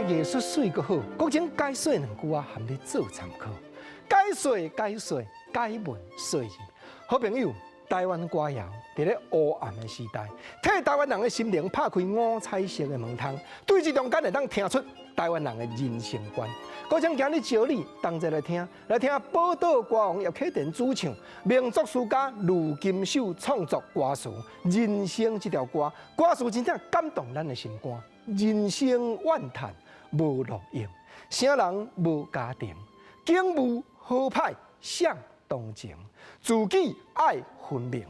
藝術媠閣好，國情解說兩句仔，含你做參考。解說解說解問說字，好朋友，台灣歌謠佇咧烏暗的時代，替台灣人的心靈拍開五彩色的門窗，對這中間會當聽出台灣人的人生觀。閣請今日招你同齊來聽，來聽寶島歌王葉啟田主唱，名作詞家盧金秀創作歌詞《人生》這條歌，歌詞真正感動咱的心肝。人生怨嘆無路用，啥人無家庭，景物好歹誰同情，自己愛分明。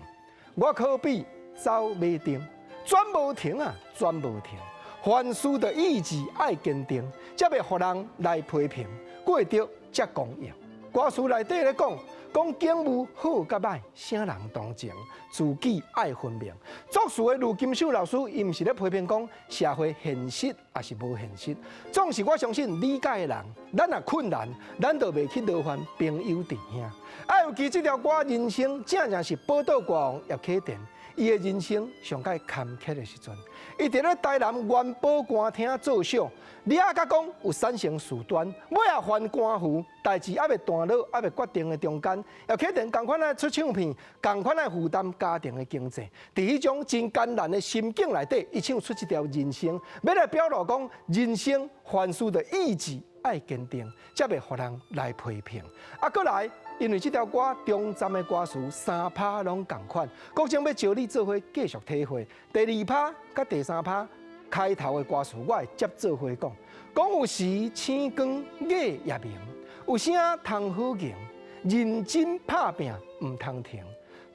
我可比走馬燈，轉無停啊，轉無停。凡事的意志愛堅定，才袂予人來批評，過著才光榮。歌詞內底咧講，講景物好佮歹，啥人同情，自己愛分明。作詞的盧金秀老師，伊毋是咧批評講社會現實，抑是無現實。總是我相信理解的人，咱若困難，咱就袂去勞煩朋友弟兄。啊，尤其這條歌人生，正正是寶島歌王葉啟田，伊的人生上蓋坎坷的時陣，伊佇咧台南元寶歌廳做秀，掠甲講有產生事端，尾仔犯官符，代誌猶未斷落，猶未決定的中間，葉啟田仝款愛出唱片，仝款愛負擔家庭的經濟，佇彼種真艱難的心境內底，伊唱出這條人生，欲來表露講人生凡事的意志愛堅定，才袂予人來批評。啊，閣來。因為這條歌中站的歌詞三拍攏仝款，閣將欲招你做伙繼續體會。第二拍佮第三拍開頭的歌詞，我會接做伙講。講有時星光月也明，有啥通好贏？認真拍拚毋通停，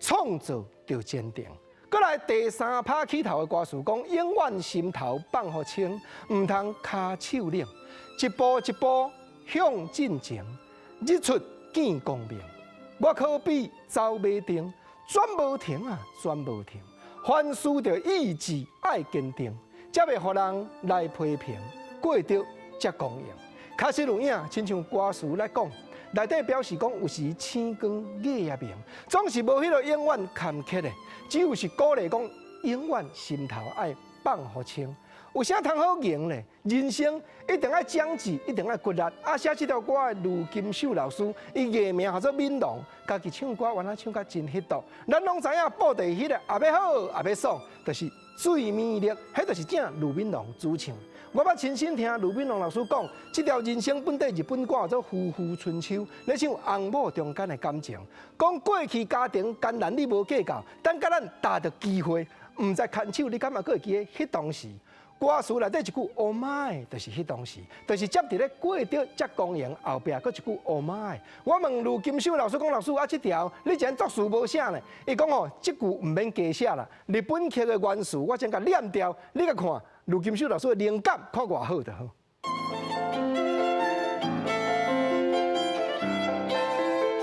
創造著前程。閣來第三拍起頭的歌詞講，永遠心頭放予輕，毋通跤手冷，一步一步向進前，日出見光明，我可比走馬燈，轉無停啊，轉無停。凡事著意志愛堅定，才袂予人來批評，過著才光榮。確實有影，親像歌詞來講，內底表示講有時星光月也明，總是無彼個永遠坎坷的，只有是鼓勵講永遠心頭愛放予輕。有啥通好贏咧？人生一定愛長志，一定愛骨力。啊，寫這條歌的盧金秀老師，伊藝名號做敏龍，家己唱歌原來唱甲真彼道。咱攏知影布袋彼个也欲好也欲爽，就是水暝力，彼就是正盧敏龍主唱。我捌親身聽盧敏龍老師講，這條人生本底日本歌叫做《夫婦春秋》，咧唱翁某中間的感情，講過去家庭艱難你無計較，等甲咱踏著機會，毋知牽手，你敢嘛閣會記得彼當時？歌詞內底一句 “Oh my”，就是彼當時，就是接佇咧過著才光榮後壁，閣一句 “Oh my”。我問盧金秀老師講，老師啊，這條你前作詞無寫呢？伊講哦，這句毋免加寫啦。日本曲的元素我先共念掉，你共看盧金秀老師的靈感看偌好就好。